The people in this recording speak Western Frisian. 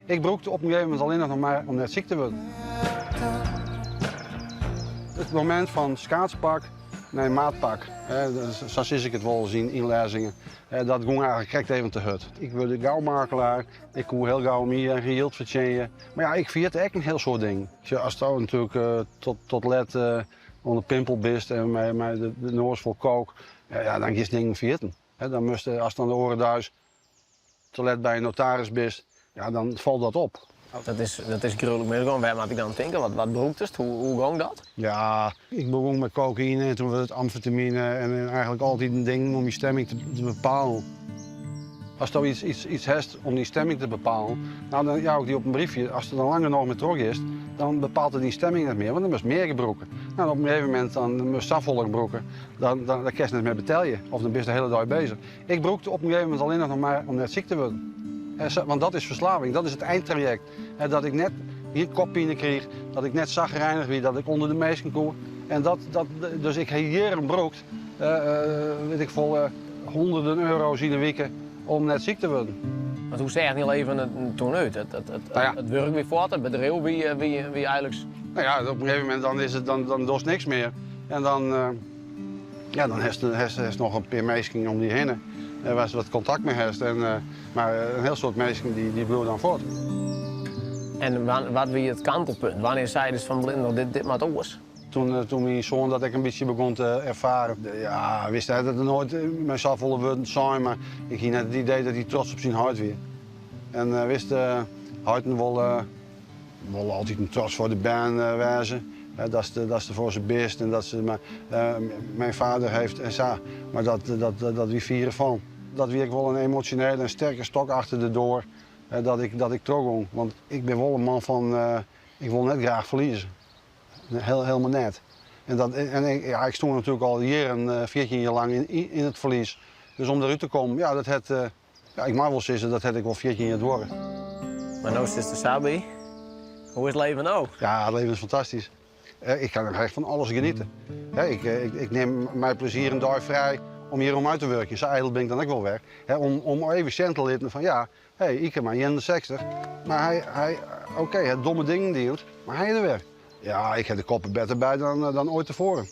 Ik brûkte op in gegeven momint allinnich noch mar om net siik te wurden. It momint fan skaatspak nei maatpak, sa sis ik it wolris yn lêzingen, dat gong eigentlik krekt even te hurd. Ik wurde gau makelaar, ik koe hiel gau myn eigen jild fertsjinje. Mar ja, ik ferjitte ek in hiel soad dingen. Sjoch, asto natuerlik tot let oan de pimpel bist en mei de noas fol coke, ja, dan giest dingen ferjitten. Dan moatst, ast dan de oare deis te let by in notaris bist, ja, dan falt dat op. Dat is gruwlik misgien. Wêr moat ik dan tinke? Wat brûktest? Hoe gong dat? Ja, ik begûn mei kokaïne en toen wurdt it amfetamine en eigentlik altyd dingen om je stemming te bepalen. Asto iets hast om dyn stemming te bepalen, nou dan jou ik dy op in briefje, ast der dan lang genôch mei trochgiest, dan bepaalt it dyn stemming net mear, want dan moatst mear gebrûke. Nou, op in gegeven momint dan moatst safolle gebrûke, dan kinst net mear betelje of dan bist de hiele dei bezich. Ik brûkte op in gegeven momint allinnich noch mar om net siik te wurden. Want dat is ferslaving, dat is it eintrajekt. Dat ik net gjin koppine kriich, dat ik net sagrinich wie, dat ik ûnder de minsken koe. En dat, dat, dus ik ha jierren brûkt, wit ik folle, hûnderten euro's yn 'e wike om net siik te wurden. Want hoe seach dyn leven der toen út? Nou ja. It wurk wie fuort, it bedriuw wie eigentlik. Nou ja, op in gegeven momint dan is it, dan dochst niks mear. En dan, ja, dan hast noch in pear minsken om dy hinne wêr'tst wat kontakt mei hast. En, mar in hiel soad minsken dy bliuwe dan fuort. En wat wie it kantelpunt? Wannear seidest fan Blinder, dit moat oars? Toen myn soan dat ek in bytsje begûn te erfaren. Ja, wist hy dat er noait mei safolle wurden sein, mar ik hie net it idee dat hy trots op syn heit wie. En wist, heiten wolle wol altyd in trots foar de bern wêze, datst der foar se bist en dat se, mar mijn vader heeft en sa, mar dat wie fiere fan. Dat wie ek wol in emosjonele en sterke stok achter de doar dat ik trochgong. Want ik bin wol in man fan, ik wol net graach ferlieze. Helemaal net. En dat, en ik, ja, ik stond natuerlik al jierren, 14 jier lang yn it ferlies. Dus om derút te kommen, ja, dat hat, ja, ik mei wol sizze, dat hat ek wol 14 jier duorre. Mar no sitst der sa by. Hoe is it leven no? Ja, it leven is fantastysk. Ik kan echt fan alles geniete. Ik nim mei plezier in dei frij om hjir om út te wurkjen. Sa ijdel bin ik dan ek wol wer. Om even sjen te litten fan ja, hey, Ike mar 61, mar hy, oké, hy hat domme dingen dien, mar hy is der wer. Ja, ik ha de kop der better by dan oait tefoaren.